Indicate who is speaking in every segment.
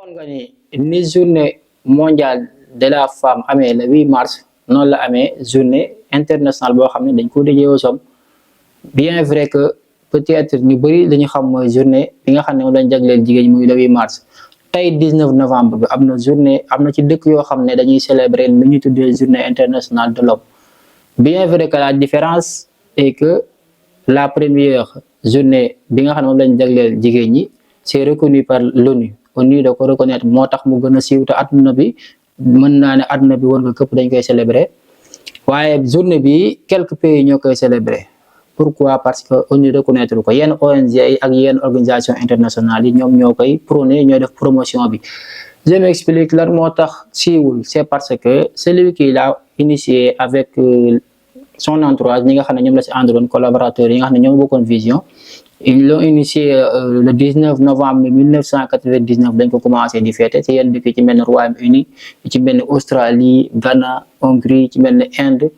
Speaker 1: xam nga ni journée mondiale de la femme amee le 8 mars noonu la amee journée internationale boo xam ne dañ ko déjee aux hommes bien vrai que peut-être ñu bëri dañu xam mooy journée bi nga xam ne moom lañ jagleel jigéen muy le 8 mars tey 19 novembre bi am na journée am na ci dëkk yoo xam ne dañuy célébrer lu ñuy tuddee journée internationale de l'homme bien vrai que la différence est que la première journée bi nga xam ne moom lañ jagleel jigéen ñi c'est reconnu par l'ONU ONU da ko reconnaître moo tax mu gën a siiw te adduna bi mën naa ne adduna bi war nga këpp dañ koy célébrer waaye journée bi quelques pays ñoo koy célébrer pourquoi parce que ONU reconnaître ko yenn ONG yi ak yenn organisation internationale yi ñoom ñoo koy prôner ñooy def promotion bi. Je m'explique lan moo tax siiwul c'est parce que celui qui l'a initié avec son entourage ñi nga xam ne ñoom la si àndaloon collaborateurs yi nga xam ne ñoom bokkoon vision. Ils l'ont initié le 19 novembre 1999 dañ ko commencé di fêter ci yenn dëkk ci mel ne Royaume-Uni ci mel ne Australie Ghana Hongrie ci mel ne Inde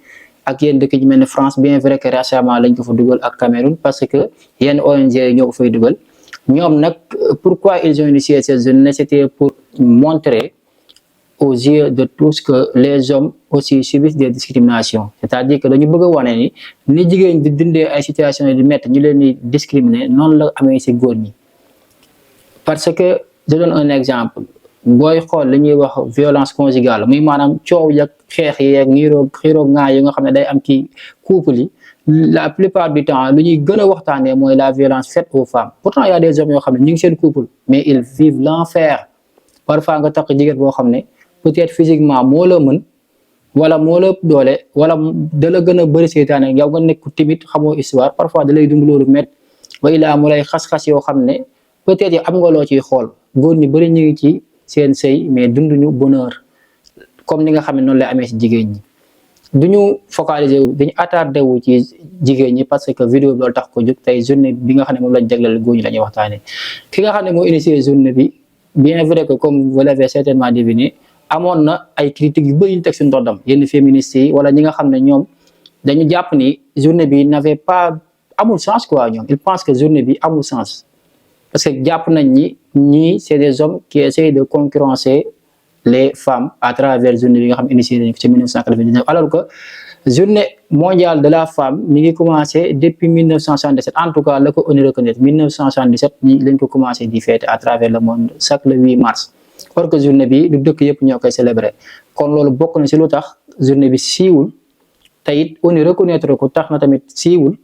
Speaker 1: ak yenn dëkk ci mel ne France bien vrai que récemment lañ ko fa dugal ak Cameroun parce que yenn ONG ñoo ko fay dugal ñoom nag pourquoi ils ont initié cette journée c'était pour montrer aux yeux de tous que les hommes aussi subissent des discriminations c'est-à-dire que dañu bëgg a wane ni jigéen di dundee ay situations yi di métti ñu leen di discriminer noonu la amee ci góor ñi parce que je donne un exemple booy xool li ñuy wax violence conjugale muy maanaam coow yak xeex yi ak xiiroo ŋaa yi nga xam ne day am ci couple yi la plupart du temps lu ñuy gën a waxtaanee mooy la violence faite aux femmes pourtant il y a des hommes yoo xam ne ñu ngi seen couple mais ils vivent l'enfer parfois nga takk jigéen boo xam ne peut-être physiquement moo la mën wala moo la doole wala da la gën a bëri seytaane yow nga nekk timide xamoo histoire parfois da lay dund loolu met wa ilaa mu lay xas-xas yoo xam ne peut-être yow am nga loo ciy xool góor ñi bëri ñu ngi ci seen sëy mais dunduñu bonheur comme ni nga xam ne noonu lay amee ci jigéen ñi duñu focaliser wu dañu attardé wu ci jigéen ñi parce que vidéo bi loolu tax ko jóg tey journée bi nga xam ne moom lañ jagleel góor ñi la ñuy waxtaanee ki nga xam ne moo initié journée bi bien vrai que comme vous l'avez certainement deviné amoon na ay critiques yu bëri ñu teg si ndoddam yenn féministes yi wala ñi nga xam ne ñoom dañu jàpp ni journée bi n'avait pas amul sens quoi ñoom ils pensent que journée bi amul sens parce que jàpp nañ ni ñii c'est des hommes qui essayent de concurrencer les femmes à travers journée bi nga xam ne initié nañ ko ci 1999 alors que journée mondiale de la femme mi ngi commencé depuis 1977 en tout cas la ko ONU reconnaître 1977 ñi lañ ko commencé di fêter à travers le monde chaque le 8 mars or que journée bi du dëkk yëpp ñoo koy célébrer kon loolu bokk na ci lu tax journée bi siiwul te it ONU reconnaître ko tax na tamit siiwul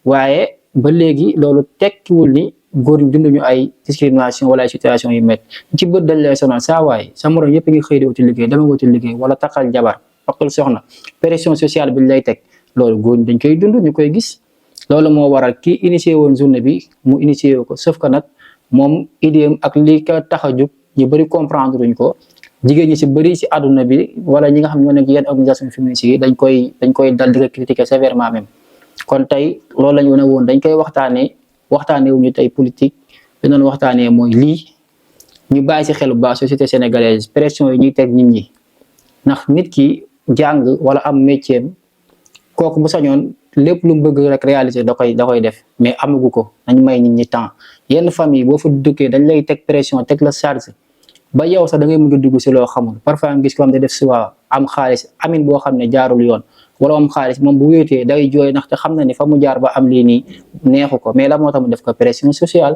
Speaker 1: waaye ba léegi loolu tekkiwul ni góor ñi dunduñu ay discrimination wala ay situation yu métti ci bët dañ lay sonal saa waay sa morom yëpp ngi xëy di uti liggéey dama nga uti liggéey wala takkal jabar takkal soxna pression sociale bi lay teg loolu góor ñi dañ koy dund ñu koy gis loolu moo waral kii initié woon journée bi mu initié ko sauf que nag moom idéem ak li ko tax a jóg ñu bëri comprendre duñ ko jigéen ñi ci bëri ci àdduna bi wala ñi nga xam ne ñoo nekk yenn organisation féministes yi dañ koy dal di ko critiquer sévèrement même kon tey loolu lañu wane woon dañ koy waxtaanee wuñu tey politique bi doon waxtaanee mooy lii ñu bàyyi ci xel bu baax société sénégalaise pression yi ñuy teg nit ñi ndax nit ki jàng wala am métier kooku bu sañoon lépp lu mu bëgg rek réaliser da koy def mais amagu ko nañ may nit ñi temps yenn famille boo fa duggee dañ lay teg pression teg la charge ba yow sax da ngay mën a dugg ci loo xamul parfois nga gis ko am da def soit am xaalis amin boo xam ne jaarul yoon wala am xaalis moom bu wéetee day jooy ndaxte xam na ni fa mu jaar ba am lii nii neexu ko mais la moo tax mu def ko pression sociale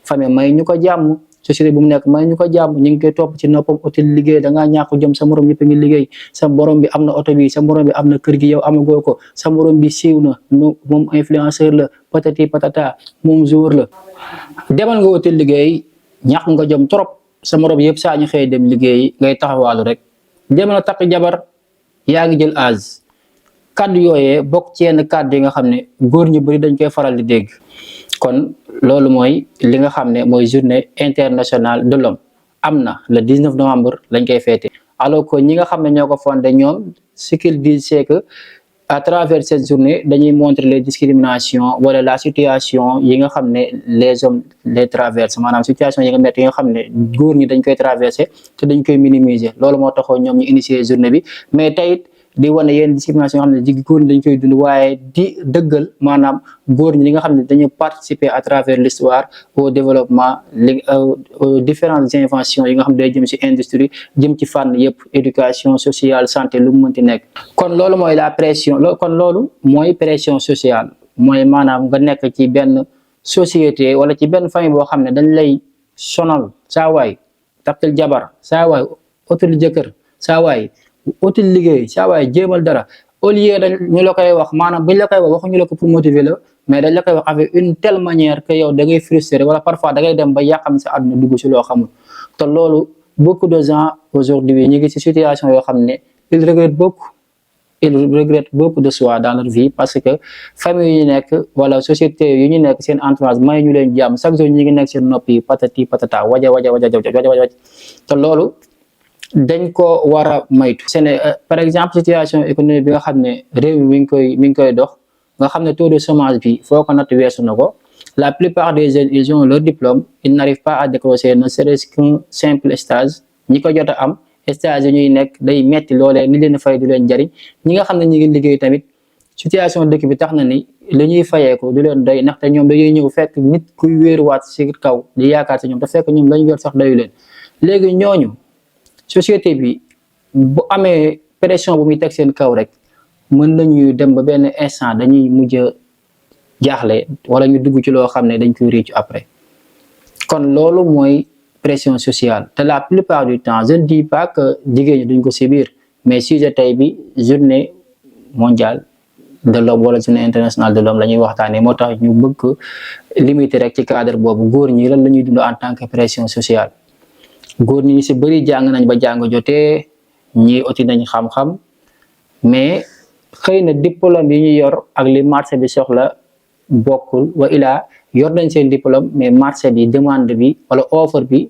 Speaker 1: famille may ñu ko jàmm société bu mu nekk may ñu ko jàmm ñu ngi koy topp ci noppam hôtel liggéey da ngaa ñàkk jom sa morom yëpp a ngi liggéey sa morom bi am na oto bi sa morom bi am na kër gi yow amagoo ko sa morom bi siiw na moom influenceur la patati patata moom jour la demal nga hôtel liggéey ñàkk nga jom trop sa morom yëpp saa ñu xëy dem liggéey ngay taxawaalu rek demal takk jabar yaa ngi jël âge kàddu yooyee bokk ci yenn kàddu yi nga xam ne góor ñu bari dañ koy faral di dégg kon loolu mooy li nga xam ne mooy journée internationale de l'homme am na le 19 novembre lañ koy fêter alors que ñi nga xam ne ñoo ko fondé ñoom ce qu'ils disent c'est que à travers cette journée dañuy montrer les discriminations wala la situation yi nga xam ne les hommes les traversent maanaam situation yi nga métti yi nga xam ne góor ñi dañ koy traverser te dañ koy minimiser loolu moo taxoon ñoom ñu initier journée bi mais tey di wane yenn discrimination yoo xam ne góor ñi dañ koy dund waaye di dëggal maanaam góor ñi li nga xam ne dañu participer à travers l'histoire au développement aux différentes inventions yi nga xam ne day jëm ci industrie jëm ci fànn yëpp éducation sociale santé lu mu mënti nekk. kon loolu mooy la pression loolu mooy pression sociale mooy maanaam nga nekk ci benn société wala ci benn famille boo xam ne dañ lay sonal saa waay taptal jabar saa waay otul jëkkër saa waay util liggéey saa waay jéemal dara au lieu dañ ñu la koy wax maanaam buñ la koy wax waxuñu la ko pour motiver la mais dañ la koy wax avec une telle manière que yow da ngay frustré wala parfois da ngay dem ba yàqam sa àdduna dugg ci loo xamul te loolu beaucoup de gens aujourd'hui ñu ngi ci situation yoo xam ne ils regrettent beaucoup de soi dans leur vie parce que famille yu ñu nekk wala société yu ñu nekk seen entourage may ñu leen jàmm chaque jour ñu ngi nekk seen noppi patati patata waja te loolu dañ ko war a maytu. par exemple situation économique bi nga xam ne réew mi mi ngi koy dox nga xam ne taux de chômage bi foo ko natt weesu na ko la plupart des jeunes ils ont leur diplôme ils n'arrivent pas à décrocher ne serait-ce qu'un simple stage ñi ko jot a am stage yi ñuy nekk day metti loolee ni leen fay du leen jariñ ñi nga xam ne ñi ngi liggéey tamit situation dëkk bi tax na ni li ñuy fayeeku du leen doy ndaxte ñoom dañuy ñëw fekk nit kuy wéeruwaat ci kaw di yaakaar ci ñoom te fekk ñoom lañu yor sax doyu leen léegi ñooñu société bi bu amee pression bu muy teg seen kaw rek mën nañu dem ba benn instant dañuy mujj a jaaxle wala ñu dugg ci loo xam ne dañ koy réccu après kon loolu mooy pression sociale te la plupart du temps je ne dis pas que jigéen ñi duñ ko subir mais sujet tey bi journée mondiale de l'homme wala journée internationale de l'homme la ñuy waxtaanee moo tax ñu bëgg limiter rek ci cadre boobu góor ñi lan la ñuy dund en tant que pression sociale góor ñi ci bëri jàng nañ ba jàng jotee ñii oti nañ xam-xam mais xëy na diplôme yi ñu yor ak li marché bi soxla bokkul wa ilaa yor nañ seen diplôme mais marché bi demande bi wala offre bi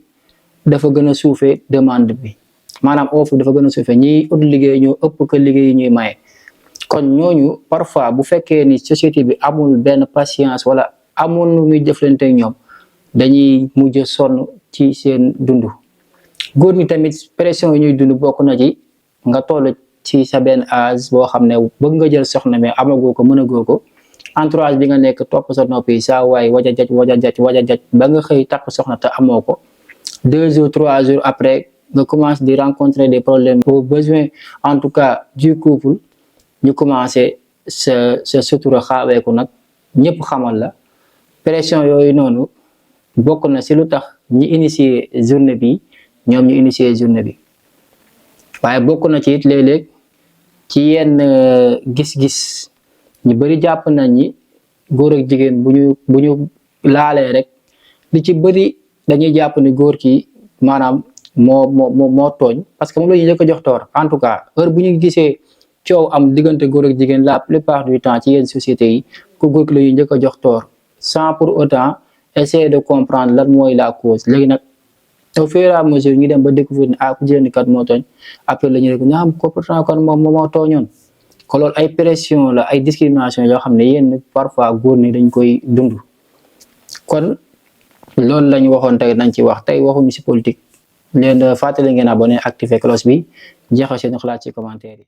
Speaker 1: dafa gën a suufee demande bi maanaam offre dafa gën a suufee ñiy ut liggéey ñoo ëpp que liggéey yi ñuy maye kon ñooñu parfois bu fekkee ni société bi amul benn patience wala amul nu muy jëflante ak ñoom dañuy mujj sonn ci seen dund. góor ñi tamit pression yi ñuy dund bokk na ci nga toll ci sa benn âge boo xam ne bëgg nga jël soxna mais amagoo ko mënagoo ko entourage bi nga nekk topp sa noppi saa waay wajajaj ba nga xëy takk soxna te amoo ko 2 jours 3 jours après nga commence di rencontrer des problèmes au besoin en tout cas du couple ñu commencé sa sutura xaaweeku nag ñëpp xamal la pression yooyu noonu bokk na ci lu tax ñi initier journée bi ñoom ñu initier journée bi waaye bokk na ci it léeg-léeg ci yenn gis-gis ñu bari jàpp nañ ni góor ak jigéen bu ñu laalee rek li ci bari dañuy jàpp ni góor ki maanaam moo tooñ parce que moom la ñuy njëkk a jox tort en tout cas heure bu ñu gisee coow am diggante góor ak jigéen la plupart du temps ci yenn sociétés yi ku góor ki la ñuy njëkk a jox tort sans pour autant essayer de comprendre lan mooy la cause léegi nag au fur et à mesure ñu dem ba découvrir ne ku jigéen kat moo tooñ après la ñu rek ñaam ko pourtant kon moom moo tooñoon ko loolu ay pression la ay discrimination yoo xam ne yenn parfois góor ni dañ koy dund kon loolu lañu waxoon tey nañ ci wax tey waxuñu ci politique leen fàttali ngeen abonné activer cloche bi jeexal seen xalaat ci commentaire yi